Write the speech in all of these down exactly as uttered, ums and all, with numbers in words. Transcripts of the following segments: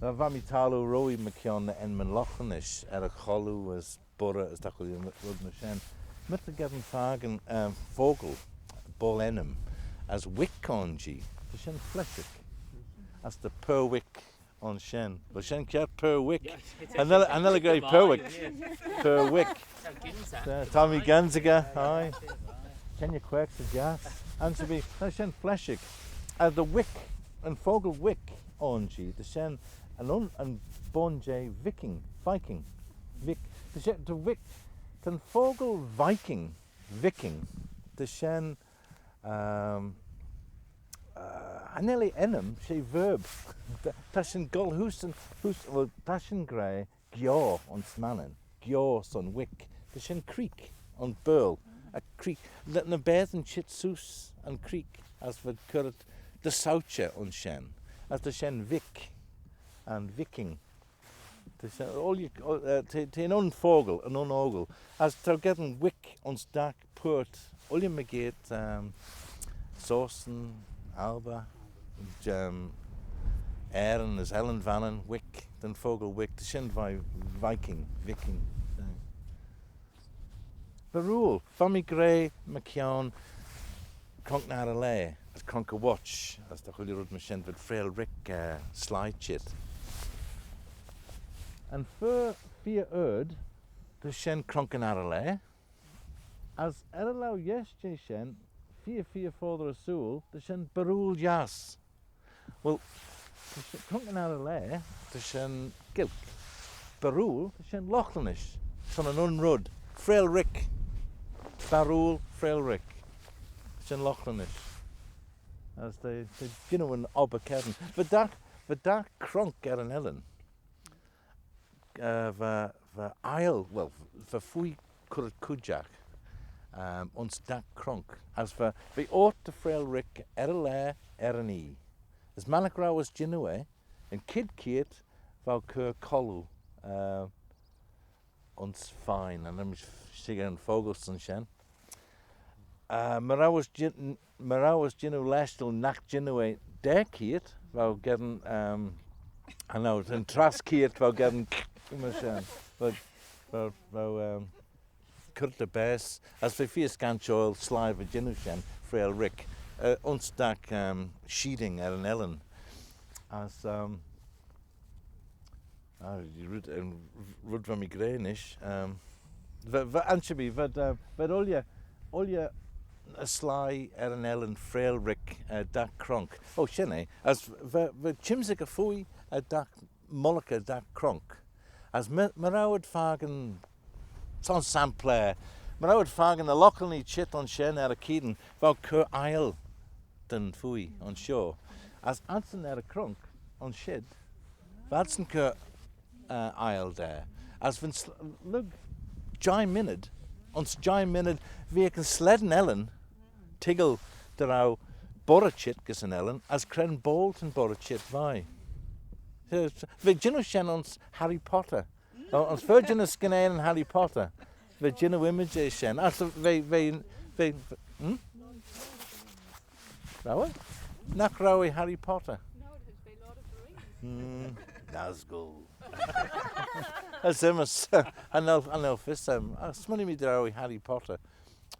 Va, va mee taggloo roie mychione ny enmyn Loghlannys, er y cholloo as boirey as dy chooilley red myr shen. My ta geddyn fakin, um, fockle, boayl ennym, as wick ayn jee, ta shen fleshig, as ta purr wick ayn shen. Well, shen kiart, purr wick. Cha nel, cha nel eh gra purr wick. Purr wick. Ta, ta mee gynsaghey, aye. Shen y quaagh 'sy jiass. Ansherbee, ta shen fleshig. As ta wick, yn fockle wick ayn jee, ta shen yn, yn, yn bun jeh Viking, Viking. Vic, ta shen, ta wick, ta'n fockle Viking, Viking, ta shen, um, uh, cha nel eh ennym, she verb. Ta, ta shin goll heose, heose, well, ta shin gra giow ayns Mannin, giow son wick. Ta shen creek ayns Baarle, a creek. Ny, ny baatyn çheet seose yn creek as v'ad currit dy sauçhey ayns shen. As ta shen Vic, yn Viking. Ta shen, ooilley, o-, eh, ta, ta'n un fockle, yn un ockle. As t'ou geddyn wick ayns dagh purt, ooilley mygeayrt, um, Sostyn, Alba, um, Aaron as Ellan Vannin, wick, ta'n fockle wick, ta shen veih Viking, Viking. Barrool, va mee gra mychione cronk yn arrey-laa, as cronk y watch, as dy chooilley red myr shen, v'ad freayll rick, eh, sleih çheet. Yn fer feer ard, ta shen cronk yn arrey-laa, as er y laue yesh jeh shen, feer, feer foddey ersooyl, ta shen barrool yiass. Well, ta shen, cronk yn arrey-laa, ta shen Gaelg. Barrool, ta shen Loghlannys. Son yn un red. Freayll rick. Barrool, freayll rick. Ta shen Loghlannys. As ta, ta jannoo yn obbyr cheddin. Va dagh, va dagh cronk er yn ellan. Eh, va, va aile, well, va fuygh currit cooidjagh, um, ayns dagh cronk. As va, v'eh ort dy freayll rick er y laa er yn oie. As mannagh row uss jannoo eh, yn chied cheayrt v'ou cur colloo, eh, ayns Fine, cha nel mish shickyr yn fockle ayns shen. Eh, my row uss jin-, my row uss jannoo leshtal nagh jannoo eh daa cheayrt, v'ou geddyn, um, I know, yn trass cheayrt v'ou geddyn, myr shen. But, v'ou, v'ou, um, currit dy baase, as v'eh feer scanshoil sleih va jannoo shen, freayll rick, eh, ayns dagh, um, sheeding er yn ellan. As, um, Ah, red, um, red va mee gra nish. Um, va, va, ansherbee, v'ad, uh, v'ad ooilley, ooilley y sleih er yn ellan freayll rick, uh, dagh cronk. Oh, shen eh. As va, va çhymsaghey fuygh, uh, dagh mullagh, uh, dagh cronk. As my, my row ad fakin, son sampleyr, my row ad fakin ny Loghlannee çheet ayns shen er y cheayn, v'ou cur aile dyn fuygh ayns shoh. As ansin er y cronk ayns shed, v'adsyn cur, eh, aile da. As va'n sl-, lurg jeih minnid, ayns jeih minnid, veagh yn slane ellan toiggal dy row boirey çheet gys yn ellan, as cre'n boayl ta'n boirey çheet veih. So, v'eh jannoo shen ayns Harry Potter. O, ayns fer jannoo skianey'n Harry Potter, v'eh jannoo ymmyd jeh shen. As v'eh, v'eh, v'eh, hmm? Row eh? Nagh row eh Harry Potter? Hmm, Nazgul. As ymmys, cha nel, cha nel fys aym. As smooinee mee dy row eh Harry Potter.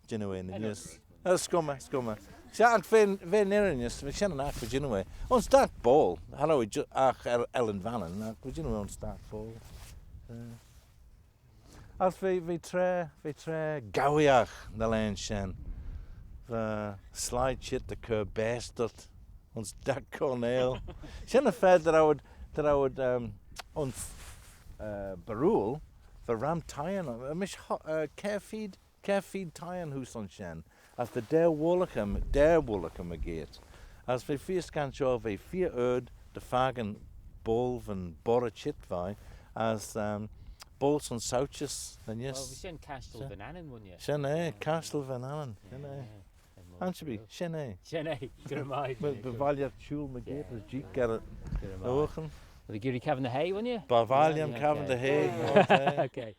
Jannoo eh ny neesht. Eh, s'cummey, s'cummey. Shen, agh v'eh, v'eh ny neesht, v'eh shen yn aght va jannoo eh. Ayns dagh boayl, cha row eh ju-, agh er, Ellan Vannin, agh va jannoo eh ayns dagh boayl. Eh. As v'eh, v'eh traa, v'eh traa gaueeaght ny laghyn shen. Va sleih çheet dy cur baase dhyt ayns dagh corneil. Shen y fa dy row ad, dy row ad, um, ayns, uh, barrool, va ram thieyn, uh, mish ho-, uh, kiare feed, kiare feed thieyn heose ayns shen, as ta daa woallagh, daa woallagh mygeayrt. As v'eh feer scanshoil, v'eh feer ard dy fakin boayl va'n boirey çheet veih, as, um, boayl son sauçhys, ny neesht. Well, shen Cashtal Vannin, wouldn't you? Shen eh, Cashtal Vannin, shen eh. Ansherbee, shen eh. Shen eh, good. Well, by vie lhiat shooyl mygeayrt as jeeagh er y, well, geearree cabin the hay, wouldn't you? By vie lhiam cabin the hay. Okay.